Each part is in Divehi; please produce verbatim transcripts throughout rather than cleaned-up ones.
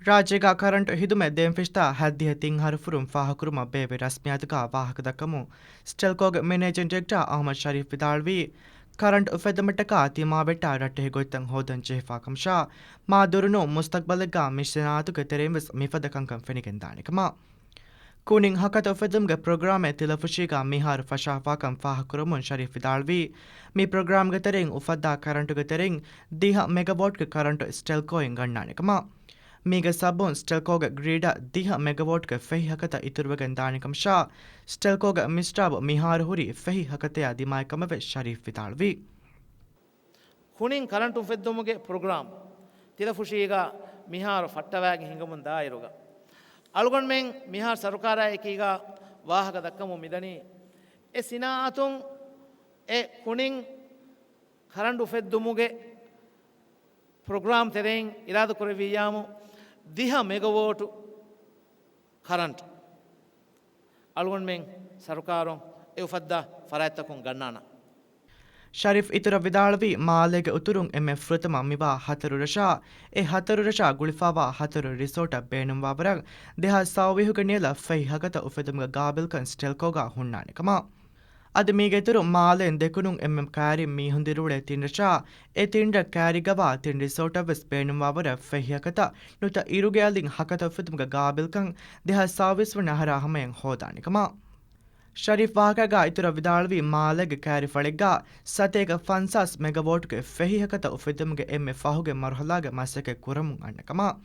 ރާއްޖޭގަ ކަރަންޓު ހިދުމަތް ދޭން ފެށިތާ ހަތްދިހަ ތިން އަހަރު ފުރުން ފާހަގަކުރުމަށް ބޭއްވި ރަސްމިއްޔާތުގަ ވާހަކަ ދައްކަމުން، ސްޓެލްކޯގެ މެނޭޖިން ޑިރެކްޓަރ އަހުމަދު ޝަރީފް ވިދާޅުވީ، ކަރަންޓު އުފެއްދުމަށްޓަކާ ތިމާވެއްޓާ ރައްޓެހި ގޮތްތައް ހޯދަން ޖެހިފާ ކަމަށާ، މާ ދުރުނު މުސްތަގްބަލެއްގަ މި ސަނާއަތުގެ ތެރެއިން ވެސް މިފަދަ ކަންކަން ފެނިގެންދާނެ ކަމަށް. ކުނިން ހަކަތަ އުފެއްދުމުގެ ޕްރޮގްރާމެއް ތިލަފުށީގަ މިހާރު ފަށާފާކަން ފާހަގަކުރަމުން ޝަރީފް ވިދާޅުވީ، މި ޕްރޮގްރާމްގެ ތެރެއިން އުފައްދާ ކަރަންޓުގެ ތެރެއިން ދިހަ މެގަވޯޓްގެ ކަރަންޓު ސްޓެލްކޯއިން ގަންނާނެ ކަމަށް. މީގެ ސަބަބުން ސްޓެލްކޯގެ ގްރިޑަށް ދިހަ މެގަވޯޓްގެ ފެހި ހަކަތަ އިތުރުވެގެން ދާނެ ކަމަށާ، ސްޓެލްކޯގެ މިސްރާބު މިހާރު ހުރީ ފެހި ހަކަތަޔާ ދިމާވި ކަމަށް ވެސް ޝަރީފް ވިދާޅުވީ. ކުނިން ކަރަންޓު އުފެއްދުމުގެ ޕްރޮގްރާމް ތިލަފުށީގަ މިހާރު ފައްޓަވާގެން ހިނގަމުން ދާއިރުގަ، އަޅުގަނޑުމެން މިހާރު ސަރުކާރާ އެކީގަ ވާހަކަ ދައްކަމުން މިދަނީ، އެ ސިނާއަތުން އެ ކުނިން ކަރަންޓު އުފެއްދުމުގެ ޕްރޮގްރާމް ތެރެއިން އިރާދަކުރެއްވިއްޔާމު، ދިހަ މެގަވޯޓު ކަރަންޓް އަޅުގަނޑުމެން ސަރުކާރުން އެ އުފައްދާ ފަރާތްތަކުން ގަންނާނަން. ޝަރީފް އިތުރަށް ވިދާޅުވީ، މާލޭގެ އުތުރުން އެންމެ ފުރަތަމަ މިވާ ހަތަރު ރަށާ، އެ ހަތަރު ރަށާ ގުޅިފައިވާ ހަތަރު ރިސޯޓަށް ބޭނުންވާވަރަށް، ދެހާސް ސައުވީހުގެ ނިޔަލަށް ފެހި ހަކަތަ އުފެއްދުމުގެ ގާބިލްކަން ސްޓެލްކޯގަ ހުންނާނެ ކަމަށް. އަދި މީގެ އިތުރުން މާލޭން ދެކުނުން އެންމެ ކައިރިން މީހުން ދިރިއުޅޭ ތިން ރަށާ، އެ ތިން ރަށް ކައިރިގަވާ ތިން ރިސޯޓަށް ވެސް ބޭނުންވާވަރަށް ފެހި ހަކަތަ ނުތަ އިރުގެ އަލިން ހަކަތަ އުފެއްދުމުގެ ގާބިލްކަން ދެހާސް ސައުވީސް ވަނަ އަހަރާ ހަމަޔަށް ހޯދާނެ ކަމަށް. ޝަރީފް ވާހަކައިގާ އިތުރަށް ވިދާޅުވީ، މާލޭގެ ކައިރި ފަޅެއްގާ ސަތޭކަ ފަންސާސް މެގަވޯޓްގެ ފެހި ހަކަތަ އުފެއްދުމުގެ އެންމެ ފަހުގެ މަރުހަލާގެ މަސައްކަތް ކުރަމުން އަންނަ ކަމަށް.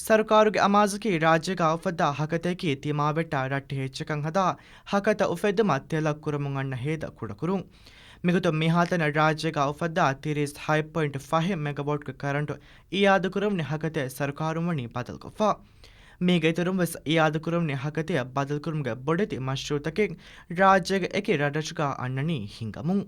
ސަރުކާރުގެ އަމާޒަކީ ރާއްޖޭގާ އުފައްދާ ހަކަތައަކީ ތިމާވެއްޓާ ރައްޓެހި އެއްޗަކަށް ހަދާ ހަކަތަ އުފެއްދުމަށް ތެލަށް ކުރަމުން އަންނަ ހޭދަ ކުޑަކުރުން. މިގޮތުން މިހާތަނަށް ރާއްޖޭގާ އުފައްދާ ތިރީސް ހަތް ޕޮއިންޓް ފަހެއް މެގަވޯޓްގެ ކަރަންޓު އިއާދަކުރެވުނީ ހަކަތައެއް ސަރުކާރުން ވަނީ ބަދަލުކޮށްފަ. މީގެ އިތުރުން ވެސް އިއާދަކުރެވުނީ ހަކަތައެއް ބަދަލުކުރުމުގެ ބޮޑެތި މަޝްރޫއުތަކެއް ރާއްޖޭގެ އެކި ރަށްރަށުގާ އަންނަނީ ހިނގަމުން.